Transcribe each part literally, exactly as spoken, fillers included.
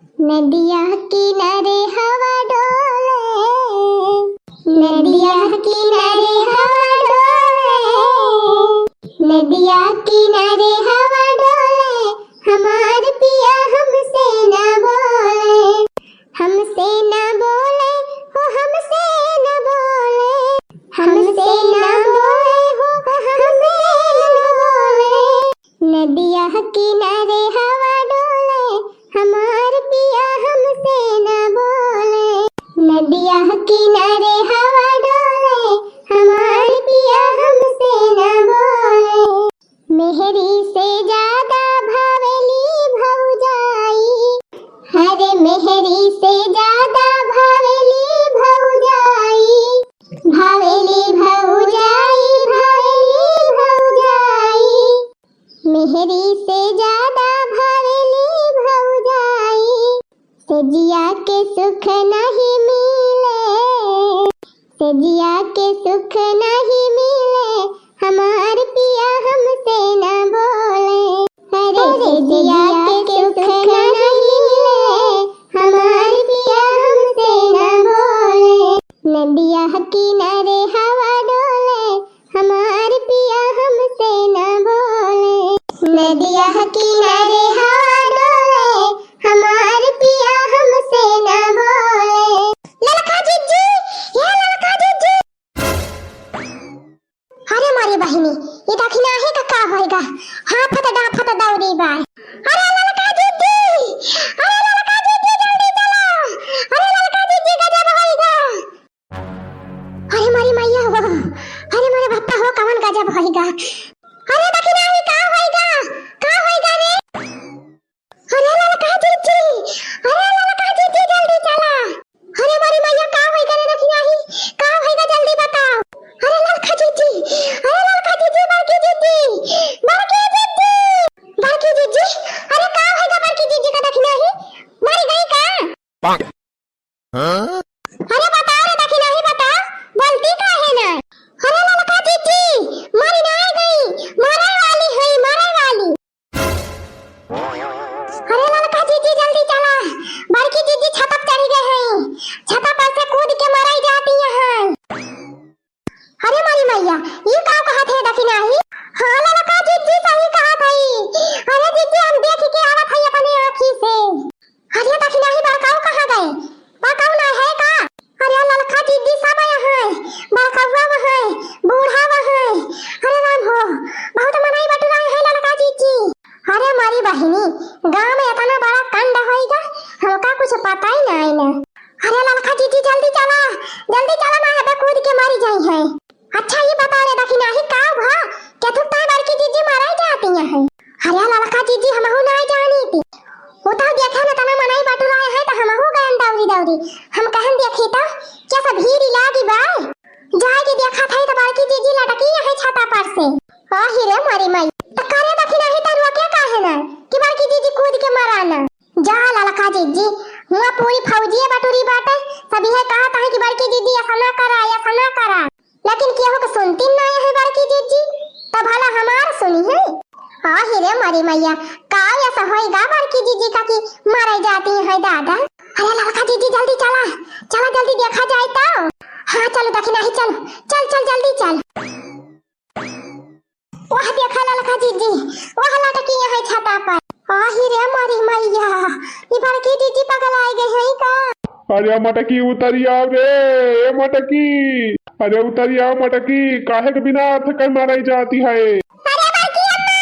नदिया किनारे हवा डोले, नदिया किनारे हवा डोले, नदिया किनारे हवा डोले, हमार पिया हमसे ना बोले, हमसे ना बोले, हो हमसे ना बोले, हमसे ना बोले, हो हमसे ना बोले। नदिया किनारे हवा डोले, हमार पिया हमसे ना बोले। नदिया किनारे हवा डोले, हमार पिया हमसे ना बोले। मेहरी से ज्यादा भावेली भौजाई, अरे मेहरी से ज्यादा भावेली भौजाई, भावेली भौजाई, भावेली भौजाई। मेहरी से ज्यादा भावेली भौजाई। सजिया के सुख नहीं मिले, सजिया के सुख नहीं मिले, हमार पिया हमसे ना बोले। अरे सजिया के सुख नहीं मिले, हमार पिया हमसे ना बोले। नदिया किनारे हवा डोले, हमार पिया हमसे ना बोले। नदिया किनारे हवा डोले, हमार पिया हमसे ना बोले। ललका जिज्जी, ये ललका जिज्जी। अरे मोरी बहिनी, ई दखिनाही का का होइगा? हाफत डाफत दौरी बा। अरे ललका जिज्जी, अरे ललका जिज्जी, जल्दी चला। अरे ललका जिज्जी, गजब होइगा। अरे मोरी मैया हो, अरे मोरे बापा हो, कवन गजब होइगा। अरे दखिनाही का होइगा, का होइगा रे? अरे ललका जिज्जी, अरे ललका जिज्जी, जल्दी चला। अरे मोरी मैया, का होइगा रे दखिनाही, का होइगा, जल्दी बताओ। अरे ललका जिज्जी, अरे ललका जिज्जी, बड़की जिज्जी, बड़की जिज्जी, बड़की जिज्जी, अरे का होइगा बड़की जिज्जी का दखिनाही, मरी गई का? हाँ? अरे बताओ रे दखिनाही, बताओ, बोलती काहे ना? अरे ललका जिज्जी, मरी नाय गई, मरे वाली है, मरे वाली। अरे ललका जिज्जी, जल्दी चला, बड़की जिज्जी छतप चढ़ी गए हैं, छता पर से कूद के मराई जाती हैं। अरे मोरी मैया, ई का कहत है दखिनाही? हाँ ललका जिज्जी, सही कहत है। अरे जिज्जी, हम देख के आवत है अपने आँखी से। अरे दखिनाही, बड़काऊ कहाँ गए? बड़काऊ ना है का? अरे ललका जिज्जी, सब आया है, बड़कौआ वहाँ है, बूढ़ा वहाँ है। अरे राम हो, बहुत मनई बटुराए हैं ललका जिज्जी। अरे मोरी बहिनी, गाँव में इतना बड़ा कांड होइगा, हमका कुछ पता ही ना है ना। अरे ललका जिज्जी, जल्दी चला, जल्दी चला, ना हबे कूद के मरी जाई है। अच्छा ई बता रे दखिनाही, का भा? केथुक ताई बड़की जिज्जी मराई जाती हैं। अरे ललका जिज्जी, हमहू नाय जानी थी। वो तो देखे न तना मनई बटुराए हैं तो हमहू गयन दौरी दौरी। हम कहन देखी तो क्या सब भीड़ लागी बा। जाए के देखा था तो बड़की जिज्जी लटकी है छता पर से। आही रे मोरी माई। तो करे दखिनाही, तरुआ क्या काहे ना कि बड़की जिज्जी कूद के मराना। जा ललका जिज्जी, हुआं पूरी फौजिये बटुरी बाटे, सब इहे कहत हैं कि बड़की जिज्जी ऐसा ना करा, ऐसा ना करा, लेकिन केहू के सुनती ना है बड़की जिज्जी, तो भला हमार सुनी है? आही रे मोरी मैया, का ऐसा होइगा बड़की जिज्जी का कि मरे जाती है दादा? अरे ललका जिज्जी जल्दी चला, चला जल्दी देखा जाए तो। हाँ चलो दखिनाही चलो, चल चल जल्दी चल। वह देखा ललका जिज्जी, वह लटकी है छता पर। आही रे मोरी मैया, ई बड़की जिज्जी पगलाए गई है का? अरे मटकी उतरी आओ रे, ए मटकी, अरे उतरी आओ मटकी, काहे के बिना अर्थ कर माराई जाती है? अरे बड़की अम्मा,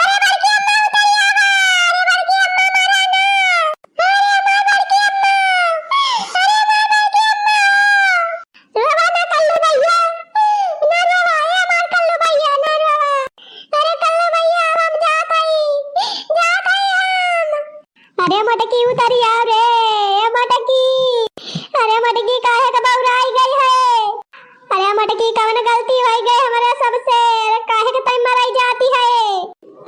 अरे बड़की अम्मा उतरी आओ, अरे बड़की अम्मा मारा ना, अरे हमार बड़की अम्मा, अरे हमार बड़की अम्मा। रोवा ना कल्लू भैया, ना रोवा, ए हमार कल्लू भैया, ना रोवा। अरे कल्लू भैया, अब हम जात हई, जात हई हम। अरे मटकी उतरी आओ रे, ए मटकी। अरे मटकी काहे के बौराई गई है? अरे मटकी कवन गलती होई गई हमरे सबसे? अरे काहे के तई मराई जाती है?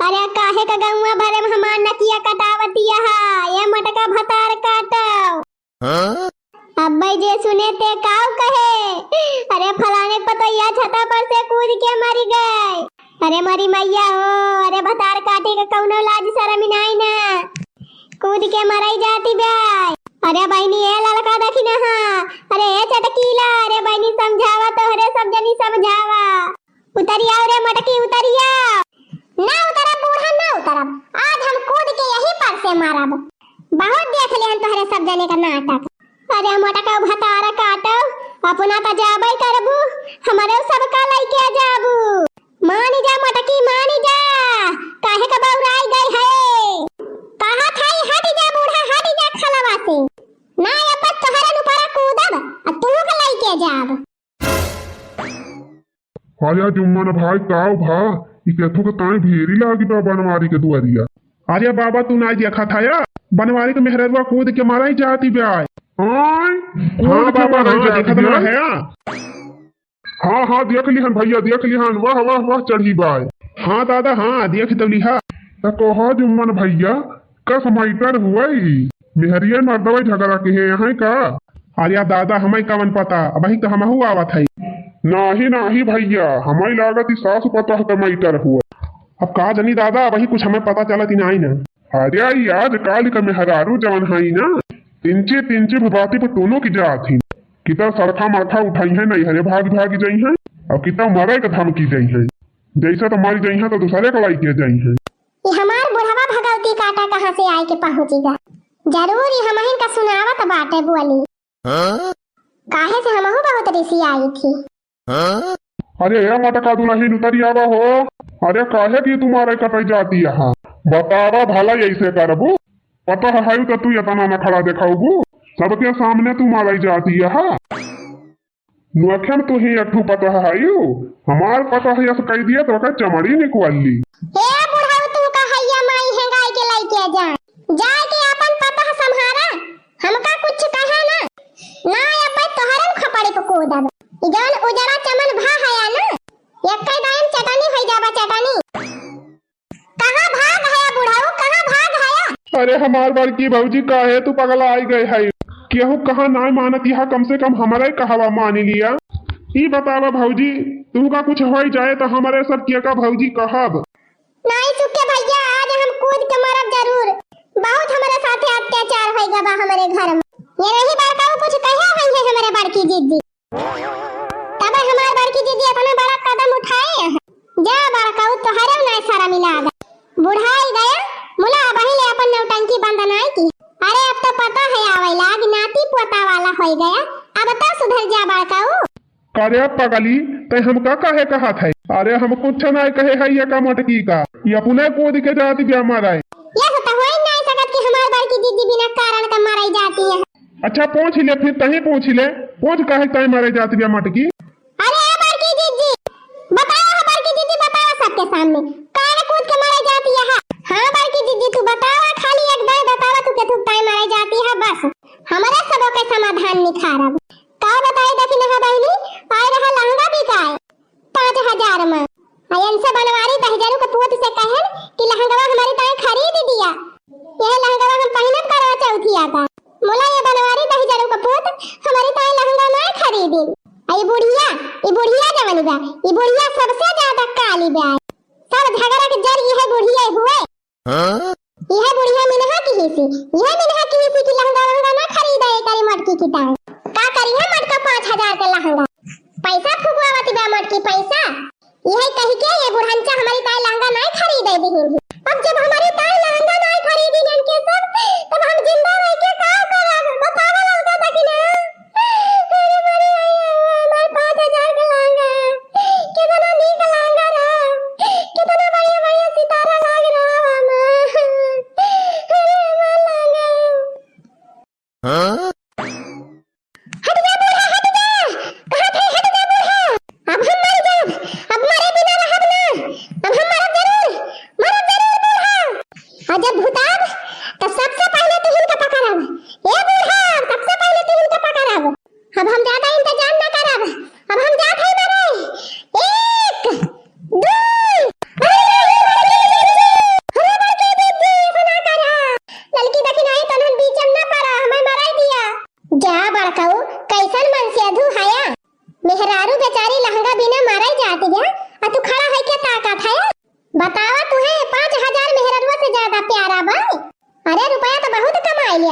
अरे काहे के गौवा भरे में हमार नकिया कटावतिया है? ए मटका भतार काटो। हाँ? अब्बे जे सुने ते काऊ कहे, अरे फलाने के पतोहिया छता पर से कूद के मरी गए। अरे मरी मैया हो, अरे भतार काटे के कौनो लाज शरम नाई ना। कूद के मरई जाति ब्याय। अरे बहिनी, ए ललका देखी ना, हाँ। अरे ए चटकीला, अरे बहिनी समझावा, तोहरे सब जनी समझावा। उतरिया रे मटकी, उतरिया। ना उतरब बूढ़ा, ना उतरब। आज हम कूद के यही पर से मरब। बहुत देख लेहन तोहरे सब जने का नाटक। अरे मोटका भतार काटो, अपना त जाबे करबू, हमरे सबका लइके जाबू। मानी जा मटकी, मानी जा, काहे का बौराई गई है? कहा था हट जा बूढ़ा, हट जा खलवा से। ना अब तोहरे ऊपर कूदब, आ तू का लइके जाब। अरे जुम्मन भाई, काव भा? ई केथू के ताई भीरी लागी बा बनवारी के दुआरिया। अरे बाबा, तू नाई देखत हया? बनवारी के मेहररुआ कूद के मरई जाति ब्याय। आय? कूद हाँ के बाबा, मरई हाँ, जाति देखत ब्याय। ना हया? हाँ, हाँ, देख लिहन भैया, देख लिहन। वाह, वाह, वाह, चढ़ी बाय। हाँ दादा, हाँ, देख तो लिहा। त कहा जुम्मन भैया, कस मैटर हुआ ई? मेहरिया मर्दवा झगड़ा के है यहाँ का? अरे दादा, हमें कवन पता, अबही तो हमहू आवत है। नाही, नाही भैया, हमें लागत ई सासु पतोह का मैटर हुआ। अब का जनी दादा, अबही कुछ हमें पता चलत ही नाही ना। अरे ई आजकाल का मेहरारू जवन है ना, तिंचे तिंचे बाती पर टोनो की जात ही। कितर सरखा मरखा उठाई है, नैहरे भाग भाग जाई है, और कितर मरे के धमकी जाई है। जैसे तो मर जाई है तो दूसरे का लइके जाई है। ई हमार बुढ़वा भगवती काटा कहाँ से आए के पहुँची गा। जरूर ई हमहिन का सुनावत बाटे बोली। हाँ? काहे से हमहू बहुत रिसी आई थी। हाँ? अरे ए मोटका दुलहिन, उतरी आवा हो। अरे काहे की तू मरई कटई जाति यहाँ? बतावा भला, ऐसे करबू? पतोह हयू तो तू इतना नखड़ा देखाउबू? सबके सामने तू मरई जाति यहाँ। नोखे में तू ही एक ठो पतोह हयू, हमार पतोह यस कह दिया तो ओकर चमड़ी निकल ली। हे बुढ़ऊ, तू का हैया माई हेंगाई के लइके जा, जाए के अपन पतोह सम्हारा, हमका कुछ कहे ना, ना अब तोहरन खपड़ी पे कूदब। ई जौन उजरा चमन भा हया ना, एक्के दायन चटनी होई जाबा, चटनी। कहाँ भाग हया बुढ़ऊ, कहाँ भाग हया? अरे हमार बड़की भौजी, काहे तू पगला आई गए है? केहू कहा नाय मानत यहाँ, कम से कम हमरे कहवा मानी लिया। ई बतावा भौजी, तू का कुछ होई जाए तो हमरे सब के का भौजी कहब? नाई चुके भैया, आज हम कूद के मरब जरूर। बहुत हमरे साथे अत्याचार होई गवा हमरे घर में। ये रही बड़काऊ कुछ कहे होई है हमरे बड़की जिज्जी। तब हमार बड़की दीदी इतना बड़ा कदम उठाए हैं। जा बड़काऊ, तोहरे नाय सारा मिला दा। बुढ़ाई गया, मुला अबही ले अपन नौटंकी बंद नाय की। अरे अब तो पता है आवे लाग, नाती पोता वाला होई गया, अब तो सुधर जा बड़काऊ। अरे पगली, तै हमका काहे कहत है? अरे हम कुछ नाय कहे है ये का मोटकी का, ये अपने कूद के जाति ब्याह मारा है। ये तो होई नाय सकत कि हमार बड़की दीदी बिना कारण का मारी जाती है। अच्छा पूछ ले, फिर तही पूछ ले, पूछ काहे ताई मारे जात बिया मटकी। अरे ए बड़की जीजी, बतावा हो बड़की जीजी, बतावा सबके सामने, काहे कूद के मारे जात यहाँ? हाँ बड़की जीजी, तू बतावा, खाली एक बार बतावा, तू केथू ताई मारे जात यहाँ, बस हमरे सबो के समाधान निखारब। का बताई दखिनहा बहिनी, आए रहा लहंगा बिकाए, पाँच हजार में। आ इनसे बनवारी दहिजरू के पूत से कहन कि लहंगवा हमारी ताई खरीद दिया, यह लहंगवा हम पहिनब करवा चौथिया का। मोला ये बनवारी दहिजरू के पूत हमारी ताई लहंगा ना खरीदिन। आ ई बुढ़िया, ई बुढ़िया जवन बा, ई बुढ़िया सबसे ज्यादा काली बा। सब झगड़ा के जड़ इहे बुढ़िया हुए। हाँ? इहे बुढ़िया मिनहा किहिसी, इहे मिनहा किहिसी कि लहंगा वहंगा ना खरीदा, ए करी मटकी की ताई। का करी है मटका पाँच हजार के लहंगा? पैसा फुकवावत बा मटकी पैसा। इहे कही के ये बुढ़ंचा हमारी ताई लहंगा ना खरीदे दिहिन ही। अब जब हमारी ताई लहंगा ना खरीदी इनके सब, तब हम जिंदा रह के का करब? बतावा ललका दखिना। अरे बड़ी भैया, हमार पाँच हजार के लहंगा, कितना नीक लहंगा रहा, कितना बढ़िया बढ़िया सितारा लाग रहा हमार। अरे हमार लहंगा,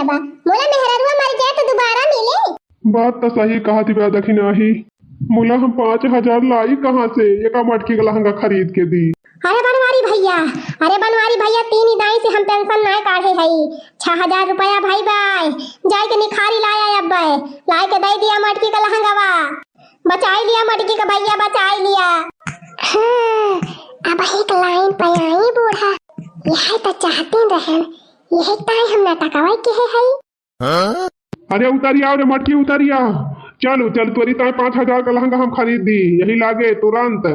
बा, मोला मेहररुआ मर जाए तो दोबारा मिले। बात तो सही कहत बा दखिनाही, मोला हम पाँच हजार लाई कहाँ से एका मटकी का लहंगा खरीद के दी? अरे बनवारी भैया, अरे बनवारी भैया, तीन ही दाई से हम पेंशन नाय काढ़े हई, छह हजार रुपया भई बाय, जाए के निखारी लाया अब्बे, लाए के दे दिया मटकी का लहंगवा, बचाई लिया मटकी का भैया, बचाई लिया। हाँ, अब एक लाइन पे आई बूढ़ा, यह तो चाहते रहन, यह ताई हम नाटकवा के है हई। अरे उतरी आओ रे मटकी, उतरी आओ। चलो चल, तोरी ताई पाँच हजार का लहंगा हम खरीद दी, यही लागे तुरंत।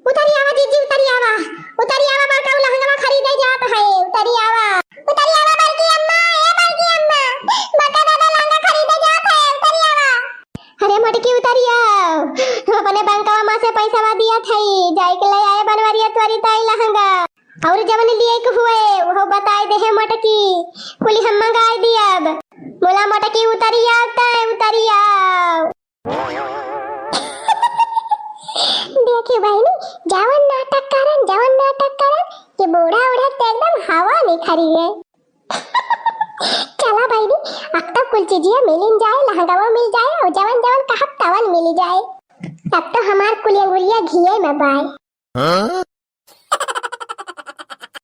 उतरी आवा जीजी, उतरी आवा, उतरी आवा, बड़का उ लहंगवा खरीदे जात है, उतरी आवा, उतरी आवा बड़की अम्मा, ए बड़की अम्मा, बड़का दादा लहंगा खरीदे जात है, उतरी आवा। अरे मटकी उतरी आओ, हम अपने बैंकवा मा से पैसा दिया थे, जाए के ले आए बनवरिया तोरी ताई लहंगा। और जवन लिए के हुए, वो बताए दे है मटकी, कुली हम मंगाए दियब। मोला मटकी उतरी आओ, तय उतरी आओ। देखियो बहिनी, जवन नाटक करन, जवन नाटक करन, ये बूढ़ा उढ़ा तो एकदम हवा निखरी है। चला बहिनी, अब तो कुल चीजिया मिलिन जाए, लहंगावा मिल जाए और जवन जवन कहब तवन मिल जाए। अब तो हमार कुल अंगुरिया घिये में बाय।